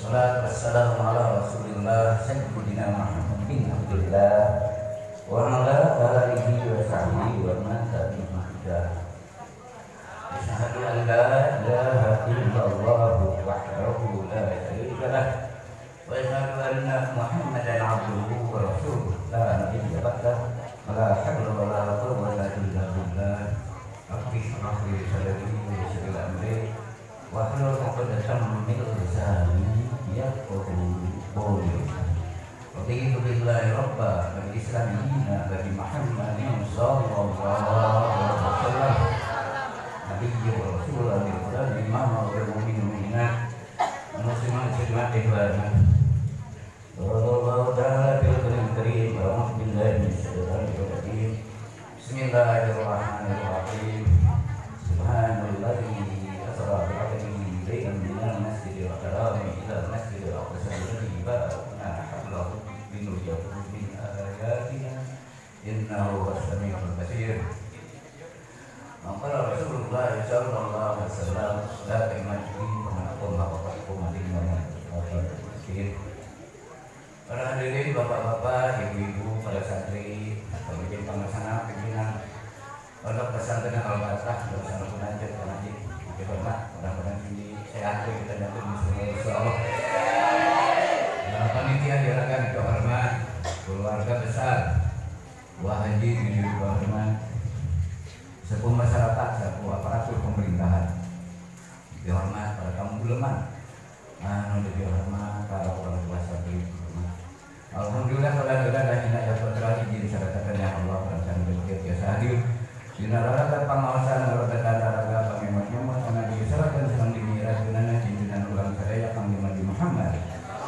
Wassalatu wassalamu ala Rasulillah sayyidina Muhammad bin Abdullah wa ala alihi wa sahbihi wa man tabi'ahum biihsan. Asyhadu an la ilaha illallah wahdahu la syarika lah wa asyhadu anna Muhammadan abduhu wa rasuluh la nabiyya ba'dah wa la hawla wa la quwwata illa billah. Rabbi shrah li sadri wa yassir li amri wahlul 'uqdatam min lisani yafqahu qawli. Raditu billahi rabba wa bil islami dina wa bi Muhammadin sallallahu alaihi wasallam nabiyya wa rasulan bil Qur'an imama wa mu'minin mu'minat muslimin muslimat ikhwana. Sallallahu ta'ala fil Qur'anil karim wa a'udzu billahi minasy syaithanir rajim. Bismillahirrahmanirrahim. Subhanalladzi asra bi 'abdihi lailan minal masjidil harami ila masjidil aqsa alladzi barakna hawlahu linuriyahu min ayatina innahu huwas samiul basir. Qala Rasulullah sallallahu alaihi wasallam la ta'madu man aqama wa qama masjid. Para hadirin, bapak-bapak, ibu-ibu, para santri, pemimpin pelaksana, pimpinan Pondok Pesantren Al-Barakah bersama pengajar pengaji, hormat, mudah-mudahan ini sehat kita dapat insyaallah. Nah, panitia diharapkan hormat, keluarga besar, Wah Haji di hormat, sepuh masyarakat, sepuh aparatur pemerintahan, dihormat para tamu uleman, anu dihormat para orang tua santri. Alhamdulillah kalau ada dan hina putra izin syaratakan ya Allah perencanaan biasa hadir. Dina raraga pangaosan raraga raraga pangemot-ngemot kana diserakan sareng dimiratkeunana pimpinan urang sadaya Kangjeng Nabi Muhammad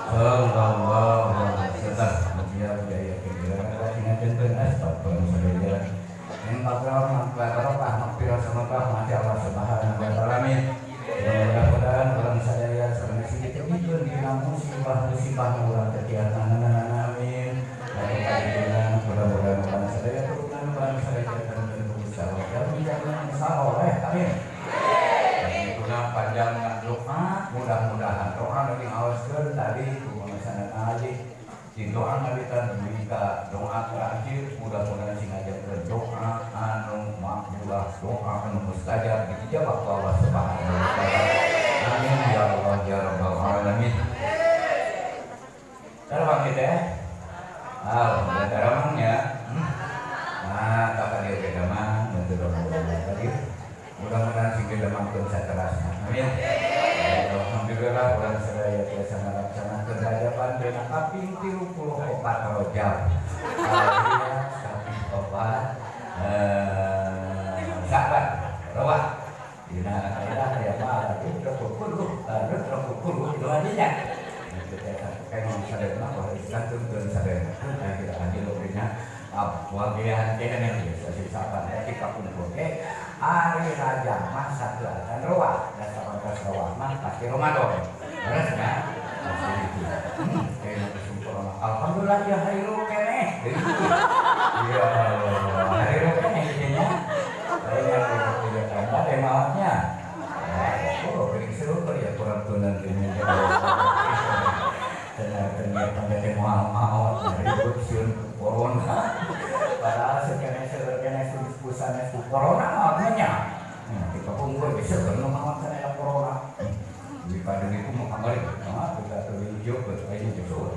sallallahu alaihi wasallam. Mugia budaya kira sina janten asbab urang sadaya yang maghfirah barokah maghfirah sama rahmat Allah Subhanahu wa taala, amin. Mudah-mudahan urang sadaya sareng sing ditebikeun dina musibah-musibah urang teh amin. Mudah-mudahan urang sadaya turunan urang sadaya saleh, amin. Itulah panjang doa, mudah-mudahan doa dari ngawaskeun tadi kumaha ngaji. Di doa ngawitan dugi ka doa terakhir, mudah-mudahan sing ngajarkeun doa anu makbulah, doa anu mustajab dijawab ku Allah Subhanahu wa taala. Amin ya Allah ya rabbal alamin. Terbang kita ya. Alhamdulillah taramangnya. Nah, tak dia beda mah, bantu tadi. Mudah-mudahan sing beda saterasna. Amin. Alhamdulillah urang sadaya tiasa ngalaksanakeun rajaban dina kaping 34 Rajab. Alhamdulillah kaping 4 Sa'ban rawah. Dina kaidah ya mah yudrakul kullu, yudrakul kullu itu artinya. Kayak sadaya mah bahwa kantunkeun sadaya. Kita adil dina wagihan kene biasa si saban kita kumpul ke hari raja mah satu acan roah dasar ongkos roah mah pasti Ramadan beres kan pasti itu kayak sempurna. Alhamdulillah ya hari kene ya hari kene jadinya saya tidak tambah deh maafnya. Oh, beri seru ya kurang tunan ini. Ternyata ternyata mau mau ribut sieun corona. Padahal sekene sekene pusane corona maafnya. Kita kumpul bisa kan mau kana corona. Di pada itu mau kamari, nah, kita tuh hijau, ini justru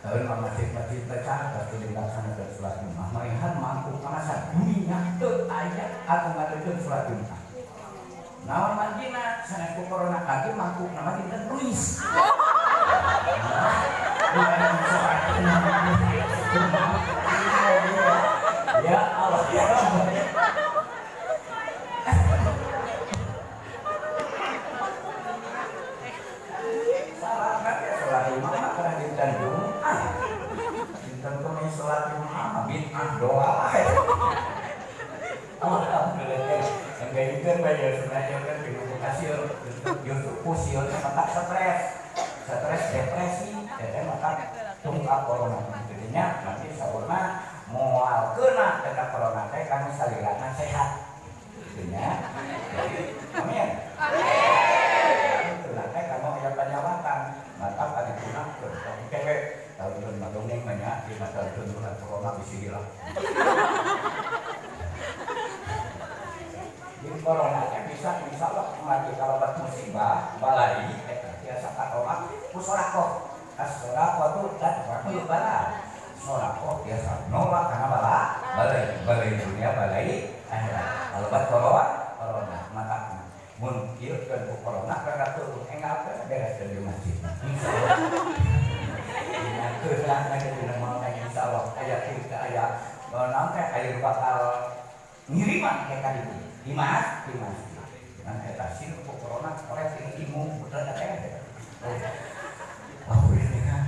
tahun masjid-masjid pecah pasti dilaksanakan sholat Jumat. Marihan mampu kanasan dunia teu aya anu ngadeukkeun sholat Jumat. Naon margina sanes ku corona kaki mampu nama dinten tulis. Nah, sholat ya Allah ya Allah. Salah ya sholat Jumat mah karena dinten Jumat. Dinten Kamis sholat Jumat mah bid'ah doa. Alhamdulillah. Enggak itu kan banyak sebenarnya kan kasir justru pusieun mata stres. Stres depresi, eta mata tungkap corona. Jadinya nanti saurna moal kena eta corona teh kanu salilana sehat. Gitu nya. Jadi amin. Amin. Itu teh kanu aya panyawatan. Mata balai eta tiasa katolak ku sedekah. As-sedekah tadfa'ul bala. Sedekah tiasa nolak kana bala, balai, balai dunia, balai akhirat. Alobat corona maka mun ieu keun ku corona rada tuh enggal teh bereskeun di masjid. Insyaallah. Dina keunah na dina moal insyaallah aya kieu aya naon teh aya bakal ngiriman kayak tadi di masjid. Nah eta sieun ku corona korek ini imu putra teh. Oh ini kan.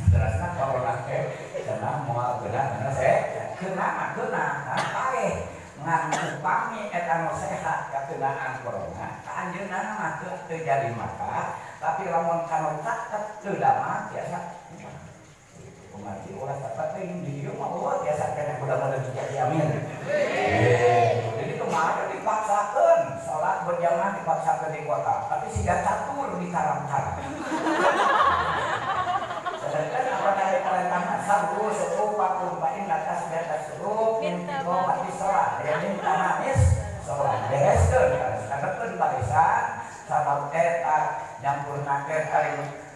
Terasna corona teh cenah moal geunah karena saya keuna keuna paeh ngan upami eta nu sehat kakeunaan corona ka anjeunna mah teu jadi maka tapi lamun kanu caket teu damah biasa kumaha ulah caket teh di dieu mah eueuh biasa kana kuda mah jadi amin. Jadi kumaha dipaksakeun salat berjamaah dipaksakeun di kota tapi siga catur di karang-karang. Sedangkan apa dari perintah sabu suku pakum pain atas di atas suku mati sholat ya minta manis sholat bereskeun kadepkeun barisan sabab eta nyampurnakeun ari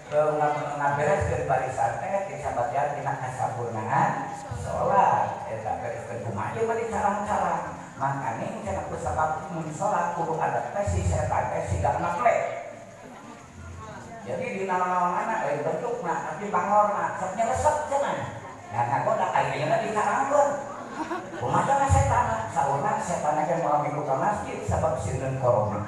ngabereskeun barisan teh disabatian dina kasampurnaan sholat eta bereskeun kumaha ieu mah dicarang-carang mangkaning cenah ku sabab mun sholat kudu ada teh si setan teh siga anak. Jadi di naon-naon lain bentukna tapi bangorna sok nyeresep cenah. Nah ngagoda ayeuna dicarangkeun. Kumaha setan? Saurna setan ge moal milu ka masjid sabab sieun corona.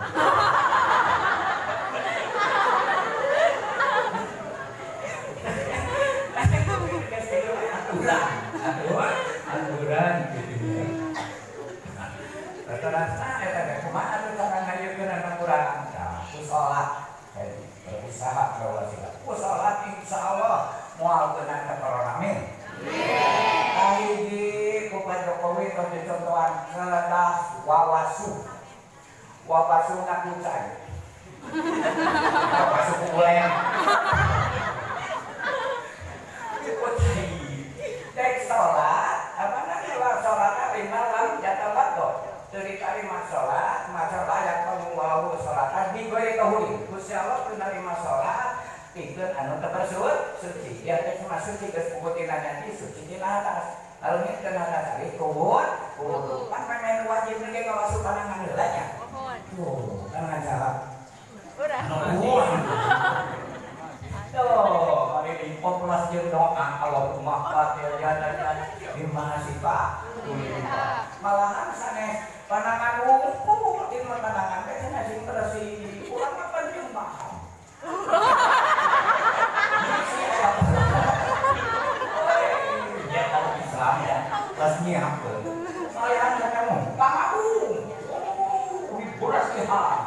Aturan gitu. Rata-rata eta teh kumaha atuh cara ngayeukeun anak urang? Tah ku salat. Berusaha bahwa sila. Ku salat insyaallah moal kena ka corona amin. Kahiji ku Pak Jokowi tos dicontohan kedah wawasu. Wawasu ngaku cai. Wawasu ku ulen. Ku cai. Dek salat, apa na salat lima lam jatawaddo. Teu ditarima salat, masalah yang kamu salat digoy kahuri. Gusti Allah teu narima salat pikeun anu teu bersuci suci. Ya teh cuma suci geus pugutina nyanyi suci tina atas. Lalu ini kena atas kubur, kubur. Pan main wajib ge ngawasu panangan heula nya. Tuh, kan ngajarak. Urang. Tuh, hari ini populas jeung doa Allahumma fatir ya dan lima sifat. Malahan sanes panangan wungkul di panangan teh cenah sing bersih. Urang mah pan jeung paham. Ya kalau Islam ya, kelas nyiapkeun. Malahan kamu pangagung. Oh, dibersihan.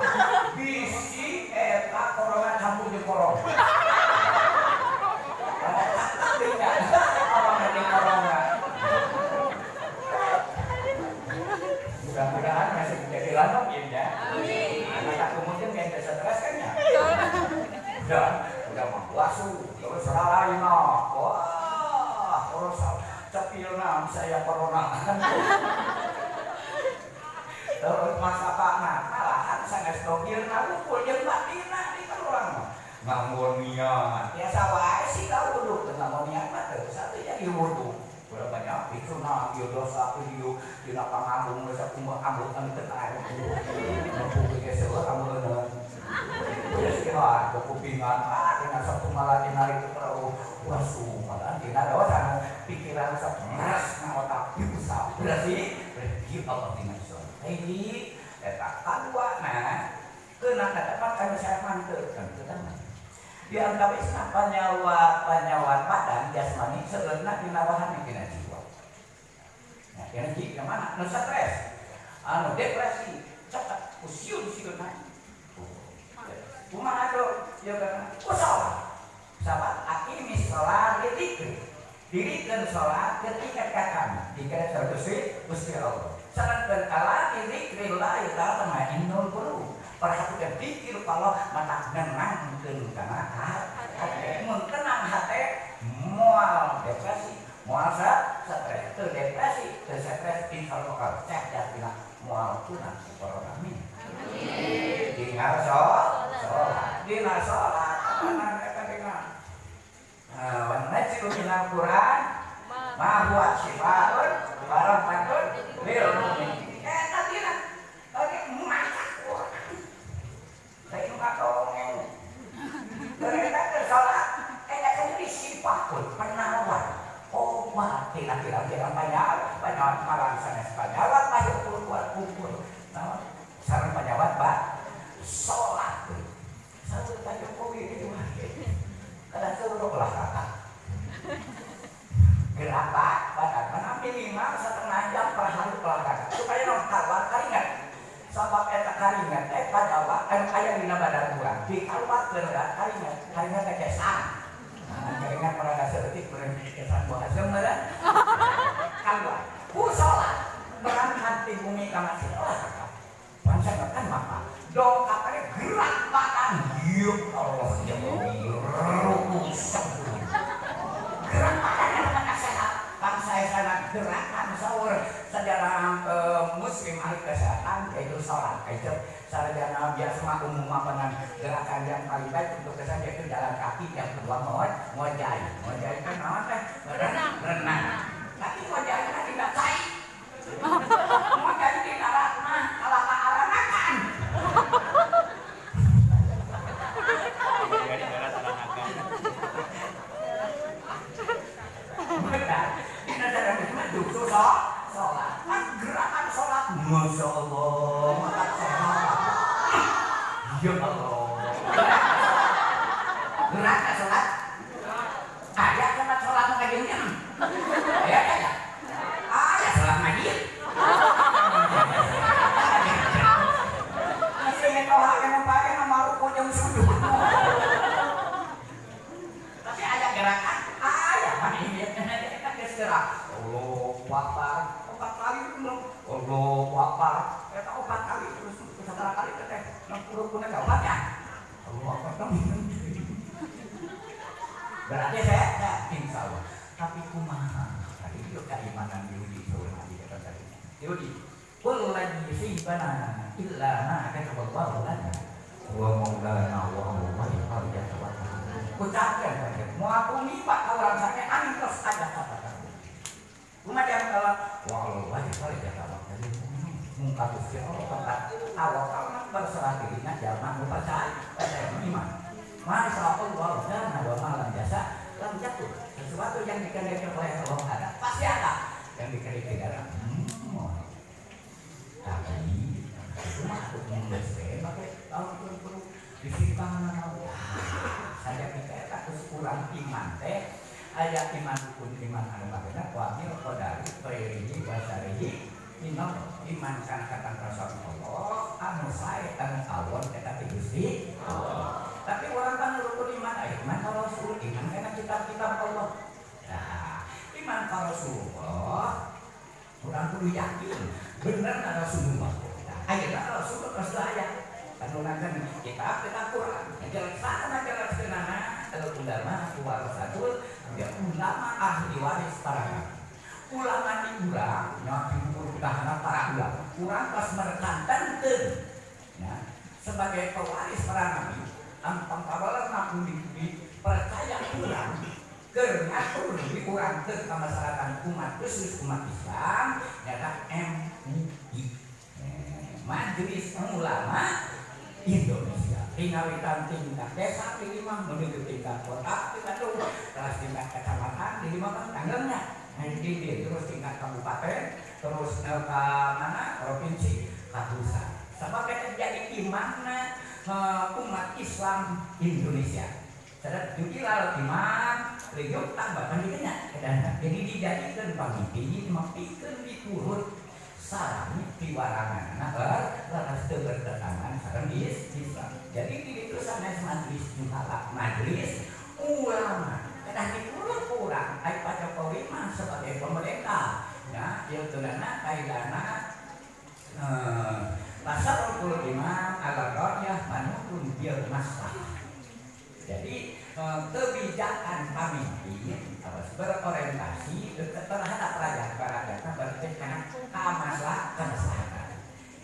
Bisi eta corona campur jeung corona. Mudah-mudahan masih menjadi lanok ya. Amin. Anak kemudian yang bisa stres kan ya. Dan udah mau wasu terus raraina. Wah, terus cepilna saya corona. Terus masakana malahan sanes dogirna wungkul jeung batinna di urang mah. Nganggo niat. Biasa wae sih ka wudu, teu nganggo niat mah teu satu jadi wudu. Udah banyak itu nah, ieu dosa ieu dina pangabung dosa kumaha ambut anu teu aya. Mampu ge seueur ambeun. Ya sih kupingan, ah dina sok malah dina itu terlalu wasu malah dina dosa anu pikiran sok ngeres na otak bisa berarti berarti Allah dina Islam. Hiji eta kadua nah keuna katapan kami saya manteu kan teu di antawisna panyawa panyawan badan jasmani seueurna dina rohani dina jiwa. Nah, dina jiwa mana? Nu stres, anu depresi, cacat, usiun-siunna. Kumaha do? Ya kana usaha. Sabab aqimis shalat lidzikri. Dirikan salat ketika ka kami, dikira Gusti Gusti Allah. Sareng ala dzikrillah tatmainnul qulub. Perhatikan pikir kalau mata nenangkeun kana hate. Mun tenang hate moal depresi, moal stres, teu depresi, teu stres insyaallah bakal sehat dina moal tuna corona. Amin. Tinggal sholat. Dina sholat apa eta dina? Wa nunazzilu minal Qur'an ma huwa syifaa'un wa rahmatun lil mu'minin. Eta dina bagi maca Quran. Saya nu ngadongeng. Dari eta keur salat, eta kan jadi syifaun, penawar. Obat tina pirang-pirang banyak, banyak malam sanes panyawat ayo keluar kumpul. Naon? Sareng panyawat ba salat. Satu Pak Jokowi itu mah. Kada seluruh lah kakak. Gerak badan mana minimal setengah jam per hari olahraga supaya non keluar keringat. Sabab eta keringat teh panyawat anu aya dina badan urang. Dikaluarkeun keringat, keringat teh kesang. Nah, keringat merada seeutik berhenti kesang buah asem meureun. Keluar. Ku salat berangkat di bumi ka masjid olahraga. Bangsa kan maka dongkapane gerak badan. Ya Allah, ya Allah. Rusak. Gerak badan yang sehat. Bangsa sana gerakan sahur sejarah muslim ahli kesehatan yaitu sholat, yaitu sarjana biasa mah umum apa gerakan yang paling baik untuk kesehatan yaitu jalan kaki, yang kedua mau ngojay. Ngojay kan naon teh? Renang, renang. Tapi ngojay kan tidak cai, ngojay di darat mah kalah ka aranakan. Dari darat aranakan. Benar. Dina darat mah justru sholat. Kan gerakan sholat, masya Allah, maka sholat. Ya Allah. Gerakan sholat. Aya tempat sholat nu kajeun. Aya, aya. Aya sholat majid. Masih mitoha yang pakai nama ruku jeung sujud. Tapi ada gerakan, aya mana ini eta geus gerak. Allahu Akbar. Opat kali belum. Allahu Akbar. Eta opat kali terus sabaraha kali teh? Rukuna teh opat ya. Allahu Akbar. Berarti saya insya Allah. Tapi kumaha? Tadi itu keimanan diuji saur Nabi kata tadi. Diuji. Qul lan yusibana illa ma kataballahu lana wa maulana wa Allah yatawakkal. Ucapkan saja. Mau aku nipat ka urang sake angin terus aja kata. Kumaha yang kalau wa Allah yatawakkal. Muka Gusti Allah tempat tawakal berserah dirinya jalma nu percaya percaya iman. Masya Allah dan wa ma lam yasya lam yakun. Sesuatu yang dikehendaki oleh Allah ada, pasti ada. Yang dikehendaki tidak Tapi itu mah aku geus we make tahun perlu disimpan. Saja kita eta terus kurang iman teh aya iman rukun iman anu bagena wa bil qadari khairihi wa syarrihi minallah, iman kana katantosan Allah anu sae anu awon eta ti Gusti Allah. Tapi orang kan rukun iman aya iman ka Rasul, iman kana kitab-kitab Allah. Nah, iman ka Rasulullah urang kudu yakin bener ka Rasulullah. Nah, ayeuna Rasul terus aya anu kan kitab kitab Quran jelas sana jelas kenana al ulama warasatul ya, ulama ahli waris para nabi. Ulama di urang nya diukur tahanan para ulama urang pas merkantenkeun ya sebagai pewaris para nabi ampang kawalan aku dipercaya urang keur ngatur di urang keur kamasyarakatan umat khusus umat Islam nyata MUI, Majelis Ulama Indonesia. Tinggal tingkat desa di lima menuju tingkat kota di Bandung, terus tingkat kecamatan di lima kan tanggalnya. Nah, di terus tingkat kabupaten, terus ke mana provinsi, ke pusat. Sampai terjadi imamna umat Islam Indonesia. Sadar ju'ilal imam liyuk tambah pendidikannya. Jadi dijadikan pamimpin mapikeun diturut sarami piwarangan leres teu bertentangan sareng Islam. Jadi di ditu sanes majelis juhala, majelis ulama. Kedah diturut urang ai Pak Jokowi mah sebagai pemerintah. Ya, ieu tunana kaidana tasarruful imam ala ra'yah manutun bil maslahah. Jadi kebijakan pemimpin harus berorientasi terhadap rakyat, rakyatnya berarti karena kemaslahatan.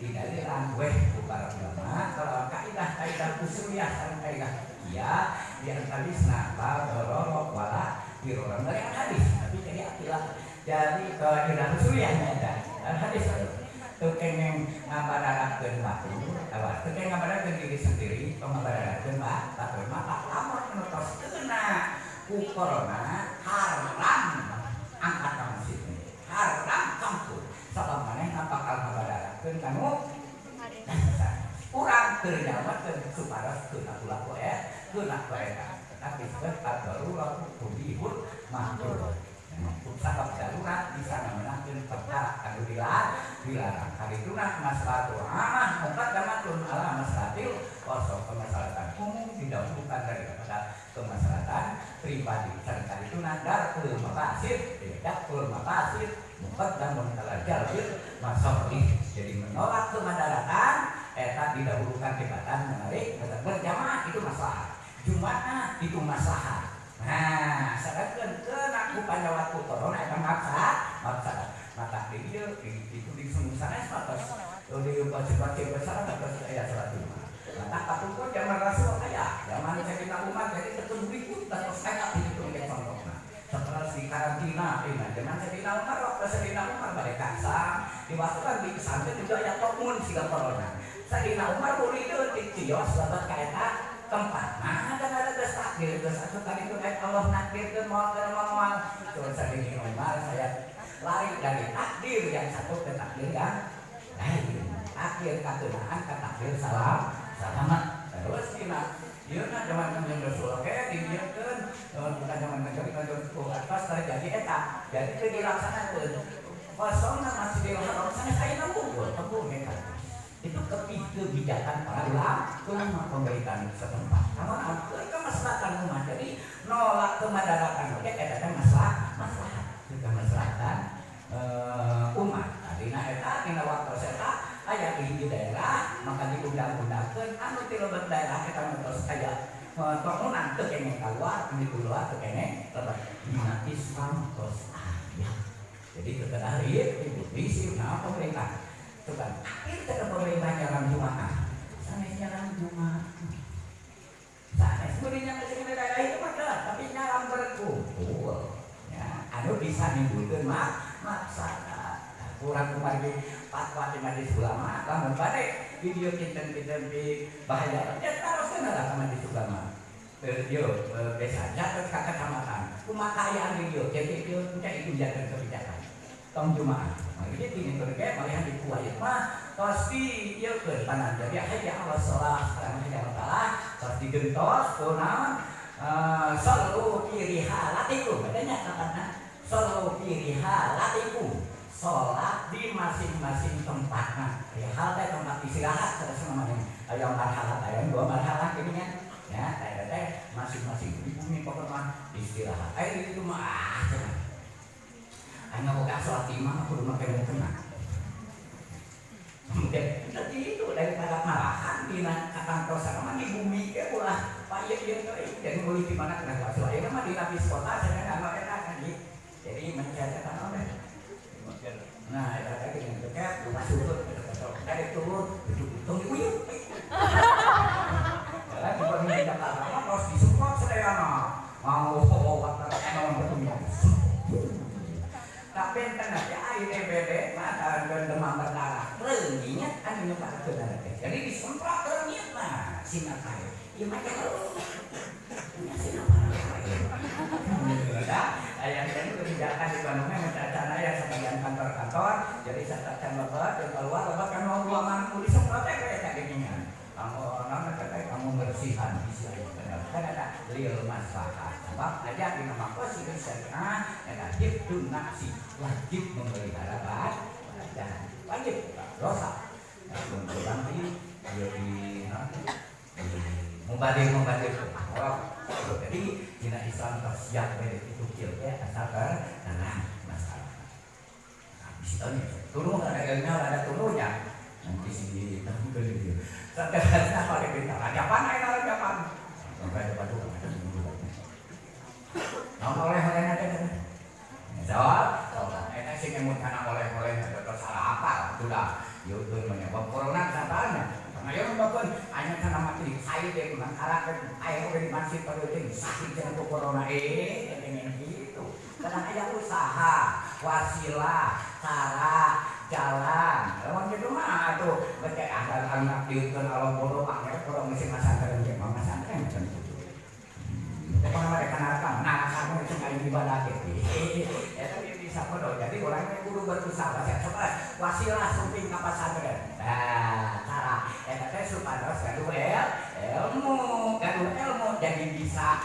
Didalilan weh ku para ulama kalau kaidah kaidah usuliyah sareng kaidah iya di antawisna la dororo wala dirora dari hadis, tapi jadi akilah jadi kaidah usuliyahnya eta hadis teu kengeng ngabadarkeun batur, awas teu kengeng ngabadarkeun diri sendiri, tong ngabadarkeun batur. Maka lamun anu tos kena ku corona haram angkat ka masjid, haram kampung, sabab manehna bakal ngabadarakeun kanu urang teu nyawakeun supados kena ulah poe kena poe eta. Tetapi sebab ad-darurat tubihul mahdzur, sabab darurat bisa memenangkan perkara anu dilarang. Kadituna maslahatul amah muqaddamatun ala maslahatil khusus, kemaslahatan umum didahulukan daripada kemaslahatan pribadi. Sareng kadituna darul mafasid, darul mafasid muqaddamun ala jalbil masalih. Jadi menolak kemadaratan eta didahulukan tibatan menarik berjamaah, itu maslahat. Jumaah itu maslahat. Nah, sedangkan kena ku panyawat ku corona eta maksa, maksa. Maka di dieu di itu di sanes mah tos di wajib besar mah tos aya salat Jumat. Maka kapungkur zaman Rasul aya, zaman Sayyidina Umar jadi tetep berikut tos aya di ditu ge contohna. Setelah di karantina, ini zaman Sayyidina Umar, waktu Sayyidina Umar bade kasang, di waktu kan di pesantren juga aya tokmun siga corona. Sayyidina Umar boleh di kios lebat ka eta tempat. Nah, kan ada geus takdir, geus atuh tadi itu kayak Allah nakdirkeun moal kana moal. Terus Sayyidina Umar saya lari dari takdir yang satu ke takdir yang lain. Akhir katenaan ke takdir salam selamat. Terus dina ieu na zaman Kanjeng Rasul oke didieukeun, bukan zaman Kanjeng Kanjeng atas terjadi eta. Jadi teu dilaksanakeun. Kosongna Masjidil Haram sanes ayeuna wungkul tepung eta. Itu kebijakan para ulama pemerintahan setempat. Karena kemaslahatan umat. Jadi nolak kemadaratan oke eta teh masalah maslahat. Kemaslahatan umat. Dina eta dina waktu eta aya di daerah maka diundang-undangkeun anu ti lebet daerah eta nu tos aya tohunan teu kenging keluar, anu keluar teu kenging lebet. Dina Islam tos aya. Jadi kekedah ribut bisi nah pemerintah. Itu kan akhir teh pemerintah nyaram Jumaah. Sanes nyaram Jumaah. Sanes beulinya ke daerah itu mah tapi nyaram berkumpul. Ya, anu bisa nimbulkeun maksada. Kurang kumargi fatwa di majelis ulama lamun bade video kinten-kinten di bahaya ya taroskeun lah ka majelis ulama. Yo desa jatuh ka kecamatan kumaha kaayaan di dieu jadi ieu engke itu janten kebijakan tong jumaah. Nah, ini tingin ke malihan di Kuwait mah tos di ieu keun panan jadi hayya ala shalah sekarang hayya ala falah tos digentos kunaon shallu fi rihalatikum katanya katanya shallu fi rihalatikum, sholat di masing-masing tempatnya. Rihal teh tempat istirahat terus namanya. Ayo marhalah, ayo dua marhalah gini ya. Ya, teh teh masing-masing di bumi pokoknya istirahat. Ayo di itu mah ah cenah. Ayo boga sholat di imah kudu make mukena. Mungkin tadi itu daripada malahan dina kakantosan mah di bumi ke ulah pak ieu ieu teh jadi meuli di mana kena sholat. Ieu mah di lapis kota cenah anu enak kan jadi mencatatkan oleh. Nah, eta teh dengan dekat rumah sutut dari turun betul-betul diuyuk. Jalan di banding di Jakarta mah terus disemprot sadayana. Mau obat naon betulnya. Tapi enten ya DBD mah dan demam berdarah. Reungit anu nyebarkeun teh. Jadi disemprot reungit mah sina kae. Ieu mah nya sina. Aya teh kebijakan di Bandung mah cacan aya sebagian kantor-kantor jadi sacacan lebet dan keluar lebet kan mau ruangan ku disemprot teh kayak tadi ginian. Kamu naon eta teh kamu bersihan istilahnya. Kan ada lil maslahat. Sebab aja di nama maqasid syariah eta hibdun nafsi wajib memelihara badan. Wajib dosa. Nah, kebetulan di mubadir mubadir. Oh, jadi dina Islam tersiap beda itu kieu teh asal karena masalah. Nah, bisa nih turun ada ilmunya ada turunnya. Nanti sih tahu ke dia. Sampai apa kita Japan ayo Japan. Sampai Japan tuh Naon oleh-oleh teh. Jawab, enak sih ngemut kana oleh-oleh atau salah apa sudah. Yeukeun menyebab Corona katanya. Ayo mbakun, anya kana mati saya deh mangkarakeun aya oge di masjid pada sakit jangan ku corona pengen gitu. Karena aya usaha, wasilah, cara, jalan. Lamun kitu mah atuh baca ada anak dieukeun Allah bodoh angger bodoh mesti masantren ge mah masantren kan gitu. Pokoknya mereka neraka, neraka mah itu kayak ibadah gitu. Eta bisa bodoh. Jadi orangnya kudu berusaha. Coba wasilah sumping ka pasantren. Nah, cara eta teh supados gaduh ilmu, gaduh ilmu jadi bisa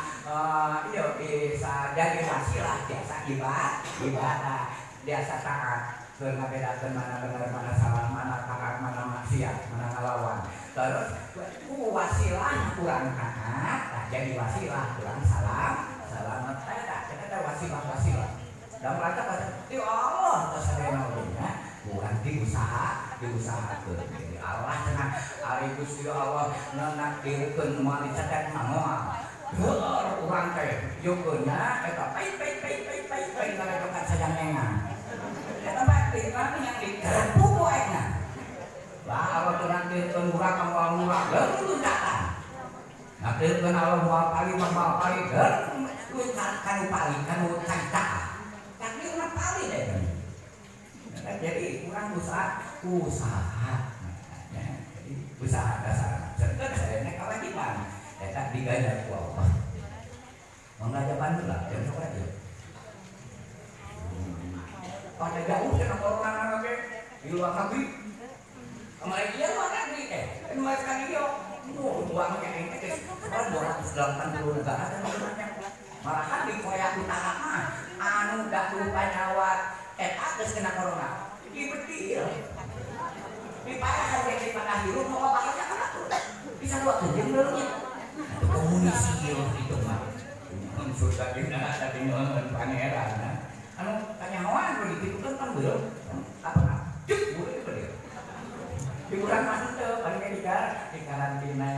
iya bisa jadi wasilah biasa ibadah, biasa taat. Keur ngabedakeun mana bener, mana salah, mana taat, mana maksiat, mana ngalawan. Terus ku wasilah kurang taat, nah, jadi wasilah kurang salam, salamat eta eta teh wasilah-wasilah. Dan mereka kata, "Ya Allah, terus ada yang nya kurang diusaha, diusahakeun." Jadi Allah cenah ari Gusti Allah ngenakdirkeun moal dicetek mah moal. Heueur urang teh yukeunna eta pai pai pai pai pai pai ngaledokan sajangengan. Eta mah tinggal yang dikerpu poekna. Lah Allah teh nakdirkeun urang ka moal murah, leuh luncatan. Nakdirkeun Allah moal pali mah moal pali, leuh luncat kanu pali kanu caita. Takdir mah pali deh. Nah, jadi kurang usaha, usaha. Nah, jadi usaha dasar. Sedangkan saya kewajiban. Eta diganjar ku Allah. Mengajaban heula, jam sabaraha ieu? Pada jauh cenah corona oge di luar negeri. Kemarin iya luar negeri teh. Anu sekali ieu. Oh, uangnya ini teh 280 negara dan banyak. Malahan di Korea Utara mah anu dahulu panyawat eta geus kena corona. Di bedil. Di parah harga di pada hirup mau bakal kana tuh. Bisa dua tunjung dulunya. Itu komunis ieu itu mah. Surga dina tadi nyeun pangeran. Anu kanyahoan begitu kan kan belum apa juk boleh bedil. Di urang mah henteu paling di karantina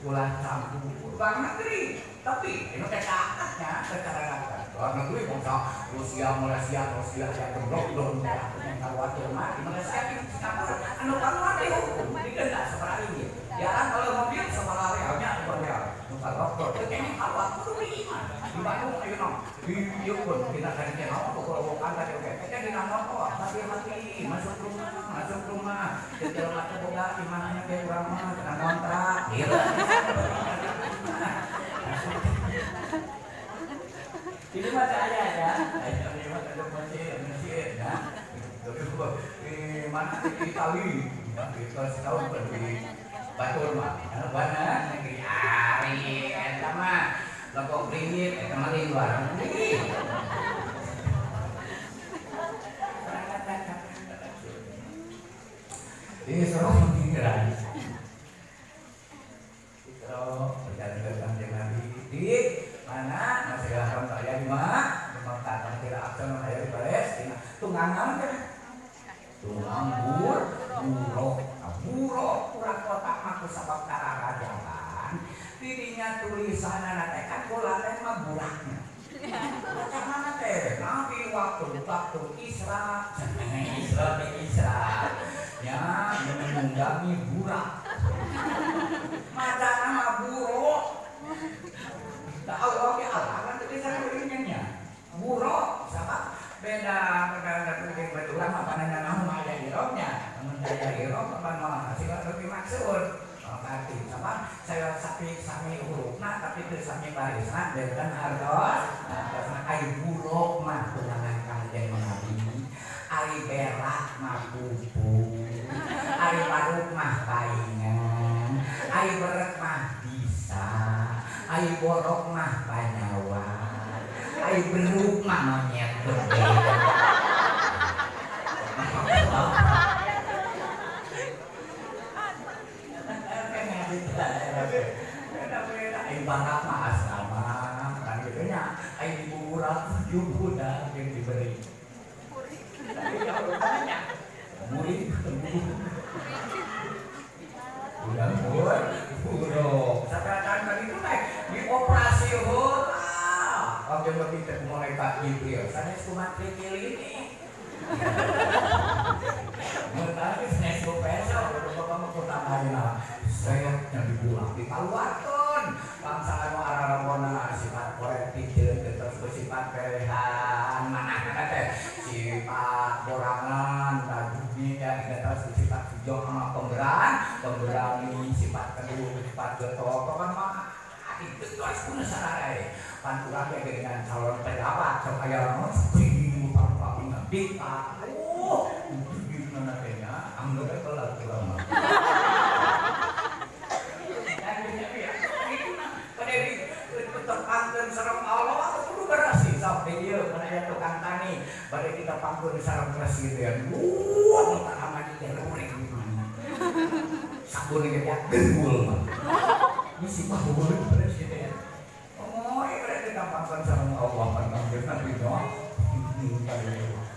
ulah campur luar negeri. Tapi ini teh taatnya secara rakyat. Luar negeri bangsa Rusia, Malaysia, Rusia yang lockdown teh yang khawatir mah di Malaysia di Singapura anu keluar dihukum didenda sabaraha ringgit. Jarang kalau mobil sabaraha realnya real. Nu lockdown teh kayaknya khawatir kudu di imah. Di Bandung ayeuna di ieu pun dina tadi teh naon pokok tadi oge. Eta dina motor hati-hati masuk rumah, masuk rumah. Di jelema teh boga imahna ge urang mah kena ngontrak gitu. Ini mah saya ya. Ini mah ada Mesir, Mesir ya. Di mana di Itali, ya, di setahun di Batur mah. Mana negeri ari eta mah lekok ringit eta mah di luar negeri. Isra Mi'raj. Isra berjalan Kanjeng Nabi di mana Masjidil Haram aya di mana? Di Mekah, Masjidil Aqsa aya di Palestina. Tunggangan kan? Tunggang buruk, buruk kurang kota mah ku sabab kararajaban. Tidinya tulisanna teh kan kula teh mah buraknya. Macam mana teh? Nabi waktu Isra, Isra Isra. Ya, menunggangi burak. Macam nama buruk. Nah, Allah ya Allah kan tulisan nya. Buruk sama beda beda beda ulama apa nanya nama aya irobnya. Mun aya irob apa mah hasil lebih maksud. Berarti sama saya sapi sami hurufna tapi teu sami barisna benten hartos. Hartosna ai buruk mah tunangan Kanjeng Nabi. Ari berak mah pupu. Ari baruk mah paingan. Ari berek mah bisa. Ari borok mah panyawa. Ari beruk mah monyet gede. Ai barak mah asrama kan gitu nya. Ai buburak budak yang diberi. Murid udah buruk. Sakatan kan itu teh dioperasi heula. Oke lebih teh malaikat Jibril. Sanes kumaha ini. Mun tadi sanes ku peso. Dikaluarkeun bangsa anu ararabona sifat korektif jeung terus bersifat pelehan mana teh sifat borangan tajumi ya terus bersifat hijau pemberani sifat kedua sifat getol kan mah itu terus kuno sarare pan urang teh dengan calon pejabat sok aya lamun tinggi pang dikta oh gimana teh nya anggar kelar urang mah. Tepangkeun sareng Allah kudu berasi sok di dieu mun aya tukang tani bade ditepangkeun sareng presiden. Wah, tanaman ieu luring. Sabun ge gendul mah. Misi baheul presiden. Oh, ieu bade ditepangkeun sareng Allah pan kangjeng Nabi no.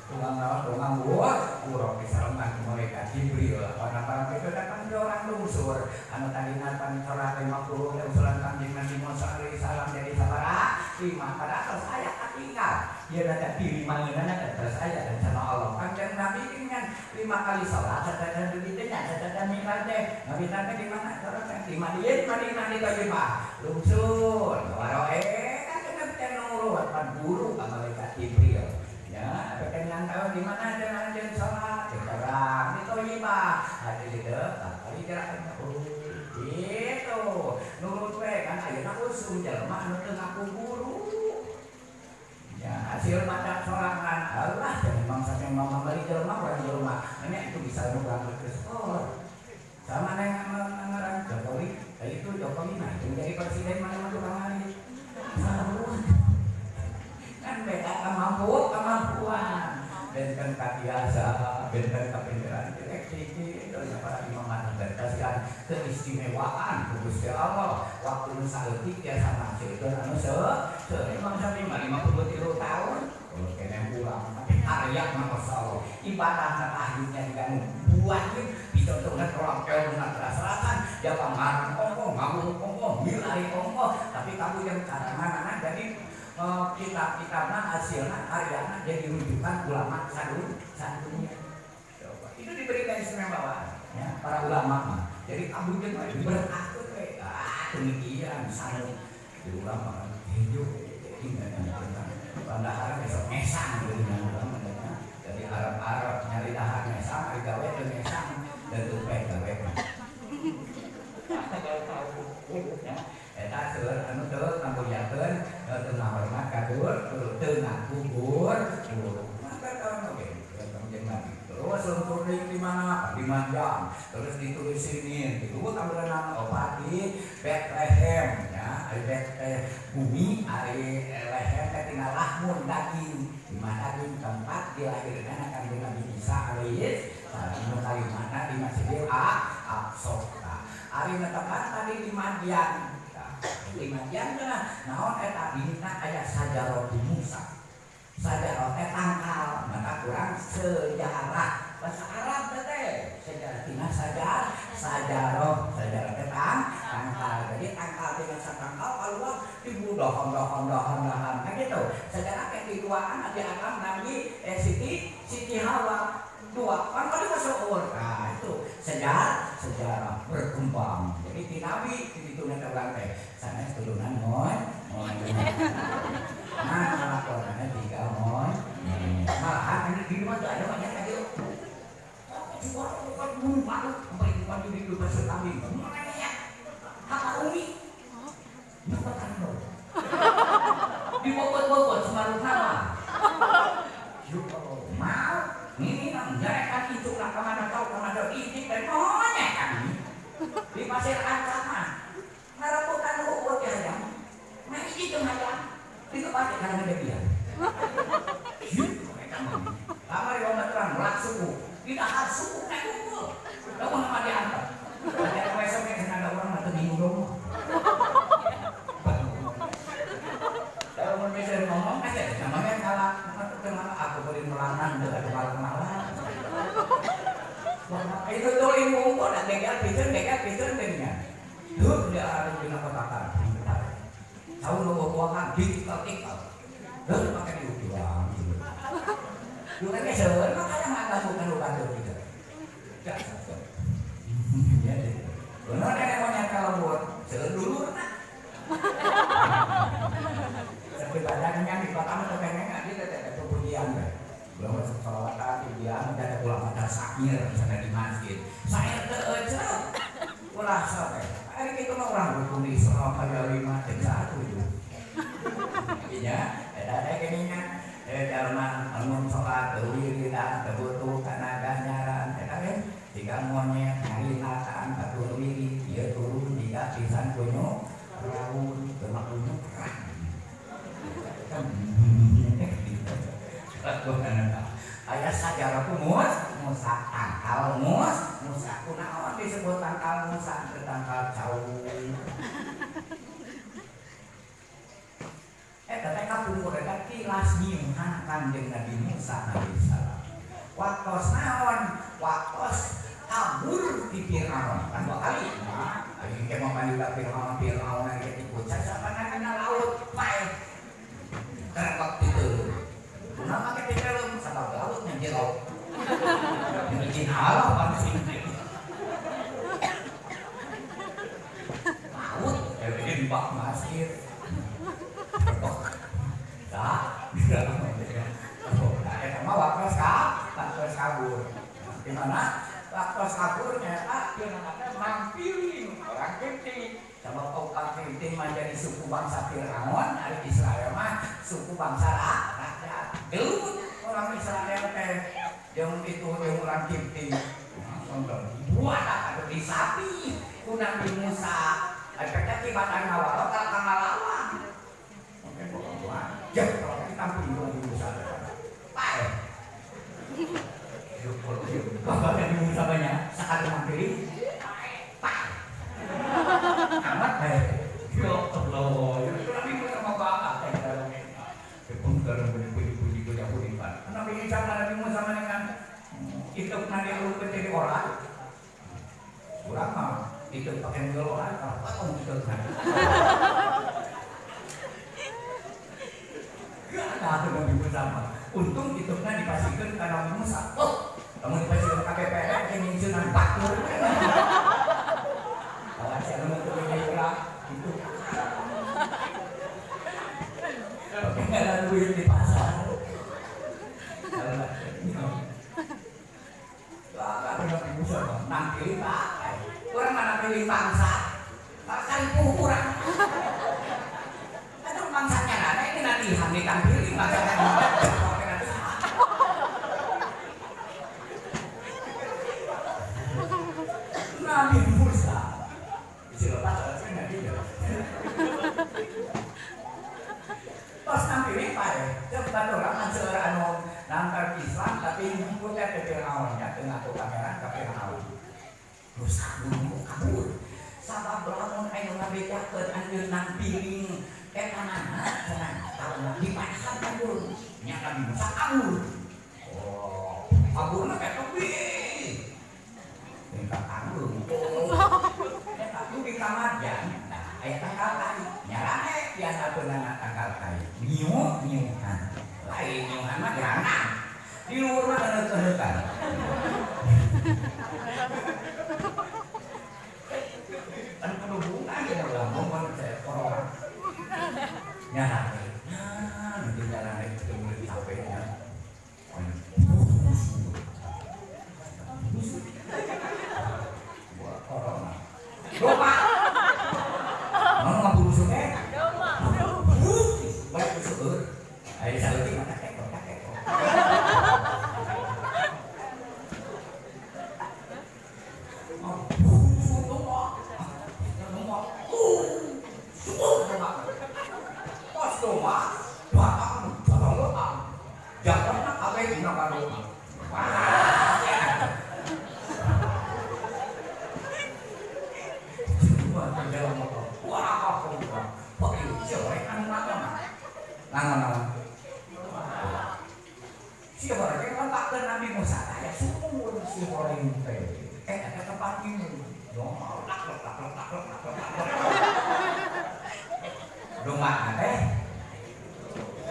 Tukang naon tukang buah urang disarengan malaikat Jibril. Apa itu datang orang lungsur anu tadina pan sholat 50 usulan Kangjeng Nabi Musa alaihi salam jadi sabaraha 5 padahal aya katinggal ieu da pilih mangeunana terus aya dan sama Allah Kangjeng Nabi dengan 5 kali sholat sadaya duitnya sadaya mikraj teh Nabi teh di mana sholat teh 5 dieu Madinah di Thaibah lungsur waroe kan Nabi teh nurut pan guru ka malaikat Jibril ya pengen tahu di mana jalan sholat di terang di Thaibah ada di dekat kali jarak oh gitu nurut we kan ayeuna usum jelema anu teu ngaku guru ya hasil mata sorangan Allah jangan bangsa yang mau membeli jelema orang jelema ini itu bisa nu berangkat ke sekolah sama neng ngaran Jokowi itu Jokowi nah itu jadi presiden mana mah tukang hari kan beda kemampuan benten biasa benten kapinteran direksi itu para imam dan kasihan keistimewaan Gusti Allah waktu nu saeutik tiasa mangsieukeun anu seueur bangsa 53 tahun kalau kene pulang tapi karya mah Allah ibadah tahajudnya diganu buahnya dicontohna orang keuna terasa jaba ngarang ongko ngabung ongko milari ongko tapi kamu yang cara mana jadi kitab-kitabna hasilna karyana jadi rujukan ulama satunya. Coba itu diberikan istimewaan ya para ulama mah. Jadi kamu jeung diberkatkeun we. Ah demikian sana di ulama kan hejo bandahara besok ngesang gitu ulama jadi Arab-Arab nyari dahar ngesang ari gawe teu ngesang dan tumpeh gawe mah. Ya. Eta seueur anu teu ngamuliakeun teu ngahormat ka guru teu ngaku guru maka tahu oge Kangjeng Nabi terus luntur di mana di Manjang terus ditulis sini itu tambahan opat di Bethlehem ya ari Bethlehem bumi ari lehem teh tina lahmun daging di mana daging tempat dilahirkan Kangjeng Nabi Isa alaihi salam nu kalimana di Masjidil Aqsa. Ari netepan tadi di Madian. Di Madian cenah naon eta dina aya sajarah Musa. Sajarah teh tangkal, maka kurang sejarah. Bahasa Arab teh sejarah tina sajarah, sajarah, sajarah teh tangkal. Jadi tangkal tina satangkal keluar timbul dohon dohon dohon dohon kan gitu. Sejarah teh dituaan di alam Nabi Siti Siti Hawa dua kan kali masuk. Nah itu sejarah sejarah berkembang. Jadi di Nabi itu nanti orang teh sana turunan moy moy. Nah laporannya tiga moy. Malahan ini di rumah tuh ada banyak lagi. Bukan bunuh baru sampai bukan di rumah kambing. Makanya hak umi. Nyokotan lo. Dibobot-bobot semarang sama. Mau ini nang nyarekan itu lah kemana tahu kemana ini dan monyet kan di pasir ancaman ngarebutan rumput ya hayang nah itu hayang itu pakai karena ada dia lama di bawah terang melak suku tidak harus suku naik kumpul kamu nama diantar ada besok yang ada orang mati bingung dong. Kalau mau bisa ngomong aja namanya kalah aku beri melanan dengan malam-malam. Itu tuh ngumpul dan geger pisan dengan. Duh dia ada di kotakan. Tahu lo buahan ditikal-tikal. Duh pakai diulang. Duh kan seueur mah kadang ngalakukan ulah gitu. Gak satu. Ya. Benar nenek moyang kalau buat seueur takmir misalnya di masjid. Saya teu eceu. Ulah sampai. Ari kitu mah urang rukun Islam pada 5 jeung 1. Iya, eta teh geuningan jalma anu salat teu wiridan teu butuh kana ganjaran eta teh jiga monyet ngarinatan batur wirid ieu turun jiga pisan kunyuk raun teu mah kunyuk rang. Aya sajarah Musa tangkal Musa kunaon disebut tangkal Musa teu tangkal cau. Eta teh kapungkur eta tilas nyiuhan Kanjeng Nabi Musa alaihi salam. Waktos naon? Waktos kabur di Firaun kan dua kali. Ayo ke mau mandi ka Firaun, Firaun lagi dipucat sapana kana laut pae. Karena itu kunaon make ditelem sabab laut nya jero. Yang izin Allah pasti. Laut jadi bak masjid. Dah, eta mah waktos kabur. Di mana waktu kabur nyata Fir'aun teh mangpiling orang Kipti. Sabab orang Kipti mah jadi suku bangsa Fir'aun, ari Israel mah suku bangsa rakyat. Gelut orang Israel teh jeung itu jeung orang Kipti. Buat atuh di sapi ku Nabi Musa. Eta teh tibatan ngawaro ka ngalawan. Oke, buat. Jek kalau kita tampil Nabi Musa. Pae. Bapak Nabi Musa banyak saat mampir. Pak. Amat bae. Ya Allah, ya Nabi Musa mah bapak teh dalam eta. Bungker puji-puji puji Pak. Nabi Isa Nabi Musa mah kan itu nanti lu jadi orang. Urang mah itu pakai ngelola potong itu. Gak ada Nabi Musa mah. Untung itu kan dipastikan karena Nabi Musa. Oh, kamu dipastikan KPPL yang nyingsunan pakur. Kalau si anu untuk menyerah itu. Nggak ada duit di pasar. Lah, Nabi Musa nangkili pakai. Orang mana pilih bangsa? Bahkan kurang. Atau bangsanya ada ini nanti hamil tampilin bangsanya. Nabi Musa. Siapa sih Nabi ya? Pas tampilin Pak ya, cepat orang seorang anu nangkar Islam tapi ngikutnya ke Fir'aun ya, tengah tuh kamera ke Fir'aun. Musa buru kabur. Sabab lamun anu ngabejakeun anjeun nangpiling etanana cenah tahu dipanahan kabur. Nya Nabi Musa kabur. Oh, kaburna ka tepi. Tingkat tanggung. Eta tuh di kamarjan, nah aya tangkal kai. Nyarane biasa beunana tangkal kai. Nyiuh nyiuhan. Lain nyiuhan mah dihanang. Di luhur mah eureut-eureutkan. Kan hubungan ya lambung kan corona. Nyarane. Nah, nanti nyarane itu mulai capeknya. Buat corona. Domba. Mana ngaburu teh? Domba. Baik seueur. Aya saeutik mah takek takek. Oh, domba. Domba. Domba. Pas domba, batang batang domba. Jatuhna kabeh dina ka domba. Wah. Nabi Musa aya sumur si horeng teh. Eta tempat minum. Lak lak lak lak lak lak lak. Domba teh.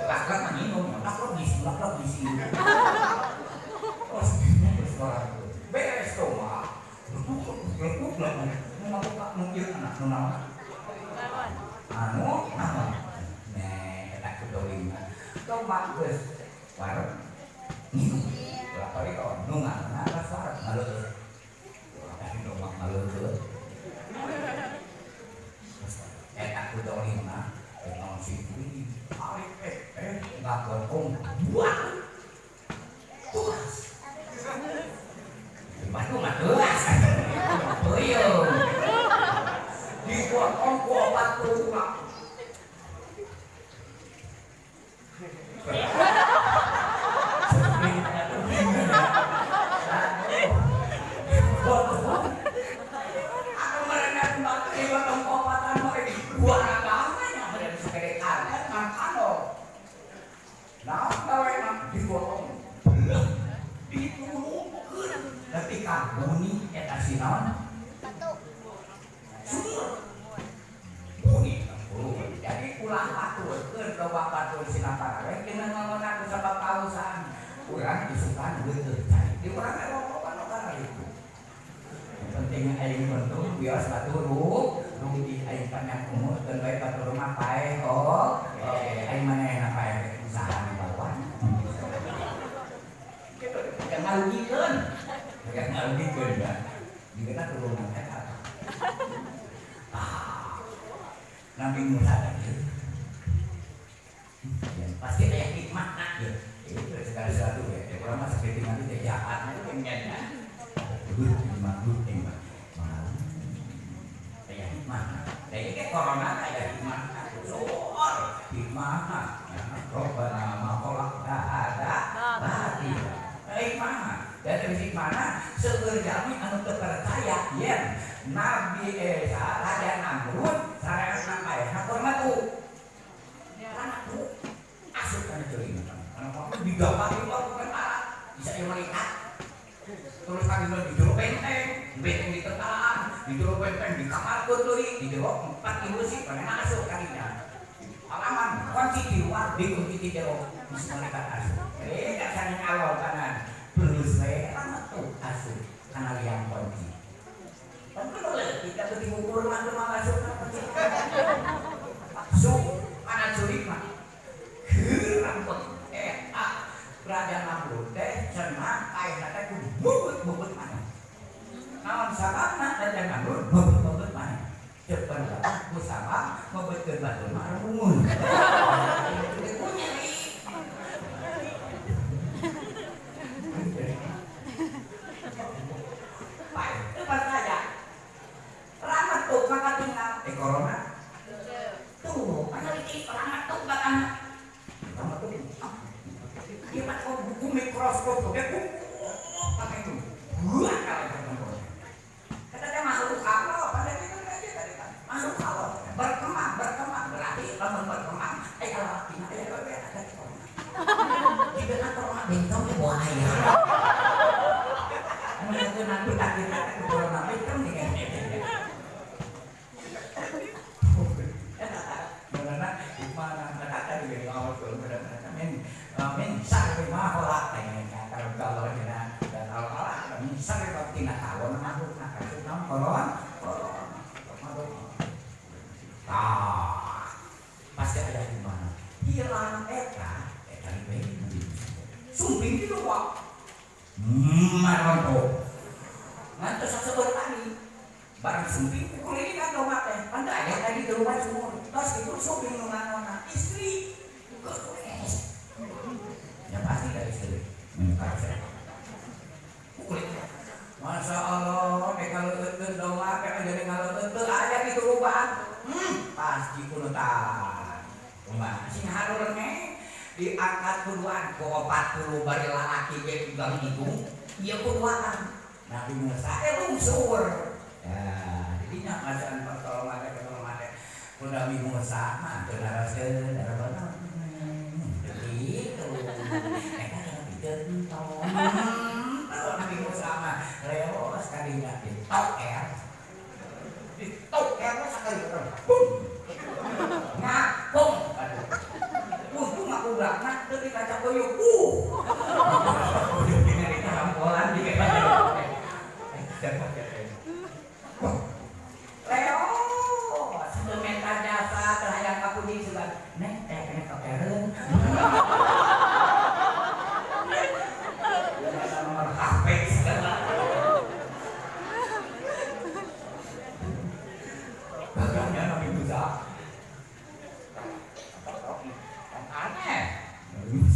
Lak lak minum, lak lak ngisi, lak lak ngisi. Terus terus orang beres domba. Lekuk lekuk. Mau buka mungkin anak nu naon? Anu naon? Nah, eta kudu domba geus wareg. Minum. Kali kau nungan, nah suara ngaleueut. Domba ngaleueut. Eta ku dolim mah naon sih tarik ngagotong buah. Tuas. Batu mah tuas. Peuyeum. Digotong ku 40 mah.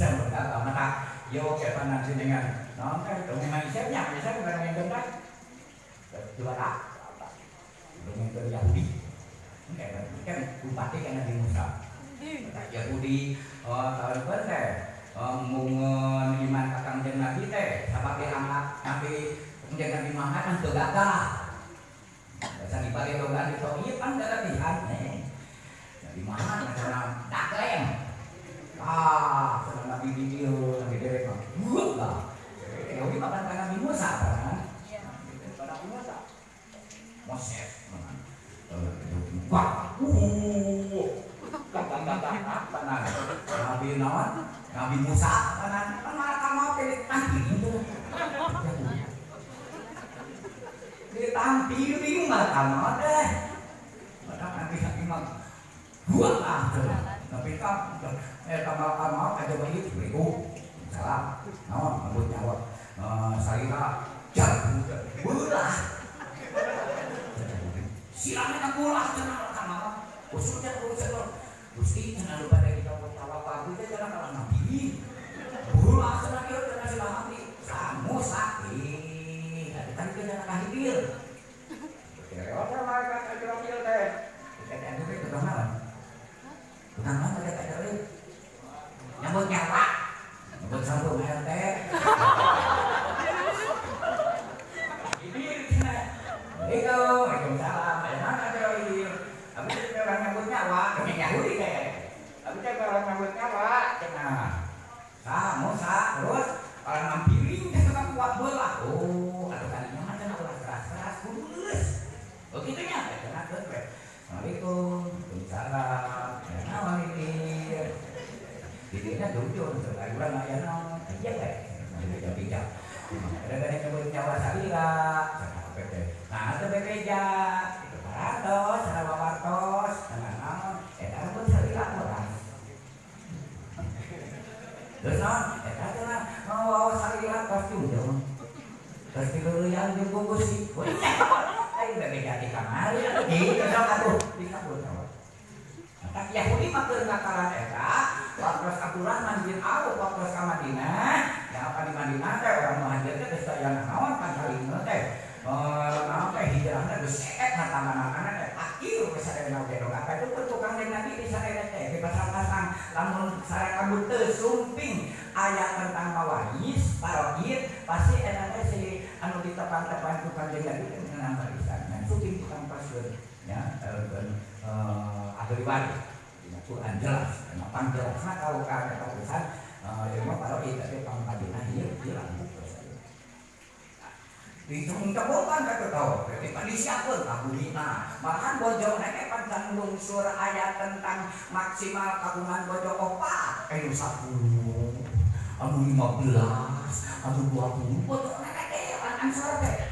Bisa berkata maka yo kayak nanti dengan non kan dongeng Malaysia nya Malaysia bukan dongeng tentang dua tak dongeng ke Yahudi kan bupati kan Nabi Musa Yahudi tahun teh mungun iman ka Kangjeng Nabi teh sabab diangkat Nabi Kangjeng Nabi Muhammad kan teu gagah. Bahasa dibalik dogan itu ieu pan latihan Nabi Muhammad cenah dakleng. Ah, cenah Nabi di dieu Nabi dewek mah. Buat lah. Yahudi mah kan Nabi Musa kan? Iya. Nabi Musa. Moses. Wah, gagah Nabi naon? Nabi Musa kanan kan malah kamu ditampi itu. Ditampi bingung malah kamu deh. Maka Nabi Nabi mah buat ah. Tapi kan kamal kamal aja bayi beriku. Salah. Naon rambut nyawa. Salira jar belah. Silahnya kan bolah cenah kamal. Usulnya urusan Gusti cenah lupa dari kita tawa pagi teh cenah kalau nabi. Bolah cenah ieu cenah silah hati. Samu sakit. Kan kita cenah kahidil. Kira malaikat Azrail teh. Kita teh tukang naon? Tukang naon teh Azrail? Nyambut nyawa. Nyambut sambung RT. Ini cenah. Assalamualaikum, waalaikumsalam. Aya mana Azrail? Abi teh orang nyambut nyawa, demi Yahudi teh. Abi teh orang nyambut nyawa, cenah. Sa, Musa, terus orang nampiring teh tukang kuat bola. Oh, atuh kalinya mah cenah ulah keras-keras kudu leuleus. Oh kitu nya teh cenah keun we. Assalamualaikum, waalaikumsalam. Aya naon ieu? Di dieu nya jujur, ari urang aya naon? Aya we. Bijak-bijak. Ada ada nyebut nyawa salira, cenah teh. Nah, teu bebeja. Itu parantos, cenah wawartos, cenah naon? Eta pun salira urang. Terus naon? Eta cenah mawa salira tos jujur. Terus dileuleuyang jeung gugusi. Aing bebeja di kamari. Gitu sok atuh dikabul nyawa. Maka Yahudi mah keur ngakalan eta, waktu Abdurrahman bin Auf waktu ka Madinah, ya apa di Madinah teh orang muhajir teh geus aya naon pan salingna teh. Naon teh hijrahna geus seet harta-mana teh akhir geus sadayana oge dongkap itu tukang jeung Nabi di sadayana teh di pasang-pasang lamun sareng teu sumping aya tentang mawaris paroid pasti eta teh si anu ditepang-tepang tukang jeung Nabi teh ngeunang barisan. Nah, sumping tukang pasieun ya ahli waris. Dina Quran jelas, pan jelasna kalau ka eta urusan ieu mah paroid teh pangpadina ieu ieu langsung ditungtebokan ka teu berarti pan disiapkeun kabumina. Malahan bojo teh pan can lungsur aya tentang maksimal kagungan bojo opat, anu 10, anu 15, anu 20 bojo teh pan ansor teh.